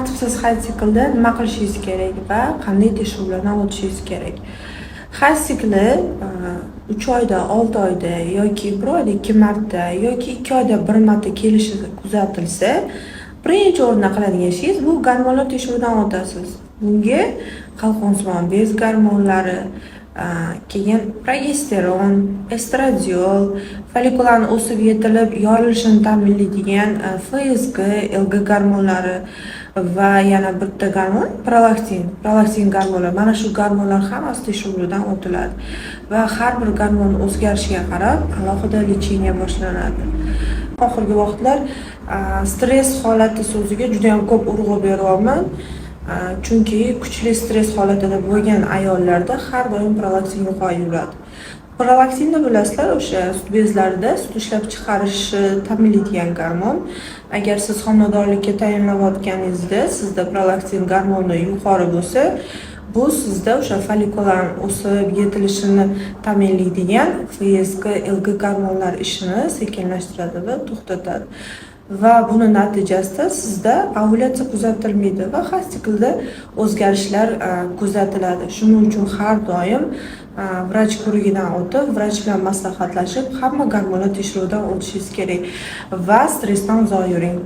Tartibsiz hayz siklida nima qilishingiz kerak va qanday tekshiruvlardan o'tishingiz kerak? Hayz sikli 3 oyda, 6 oyda yoki bir oyda ikki marta yoki 2 oyda bir marta kelishi kuzatilsa, birinchi o'rinda qiladigan ishingiz bu gormonlar tekshiruvidan o'tasiz. Bunga qalqonsimon bez gormonlari, keyin progesteron, estradiol, follikularni o'sib yetilib yorilishini ta'minlaydigan FSG, LG gormonlari va yana bitta gormon prolaktin, prolaktin gormonlar. Mana shu gormonlar hammasi tekshiruvdan o'tiladi va har bir gormon o'zgarishiga qarab alohida лечение boshlanadi. Oxirgi vaqtlar stress holati so'ziga juda yam ko'p urg'u beryapman. Chunki kuchli stress holatida bo'lgan ayollarda har doim prolaktin yuqori yuradi. Prolaktinni bilasizlar, o'sha sut bezlarida sut ishlab chiqarishni ta'minlaydigan gormon. Agar siz homiladorlikka tayinlanayotganingizda sizda prolaktin gormoni yuqori bo'lsa, bu sizda o'sha follikularni o'sib yetilishini ta'minlaydigan FSG, LG gormonlar ishini sekinlashtiradi va to'xtatadi. Va buni natijasida sizda ovulyatsiya kuzatilmaydi va hayz siklida o'zgarishlar kuzatiladi. Shuning uchun har doim vrach ko'rigidan o'tib, vrach bilan maslahatlashib, hamma gormonlar tekshiruvidan o'tishingiz kerak va stressdan uzoq yuring.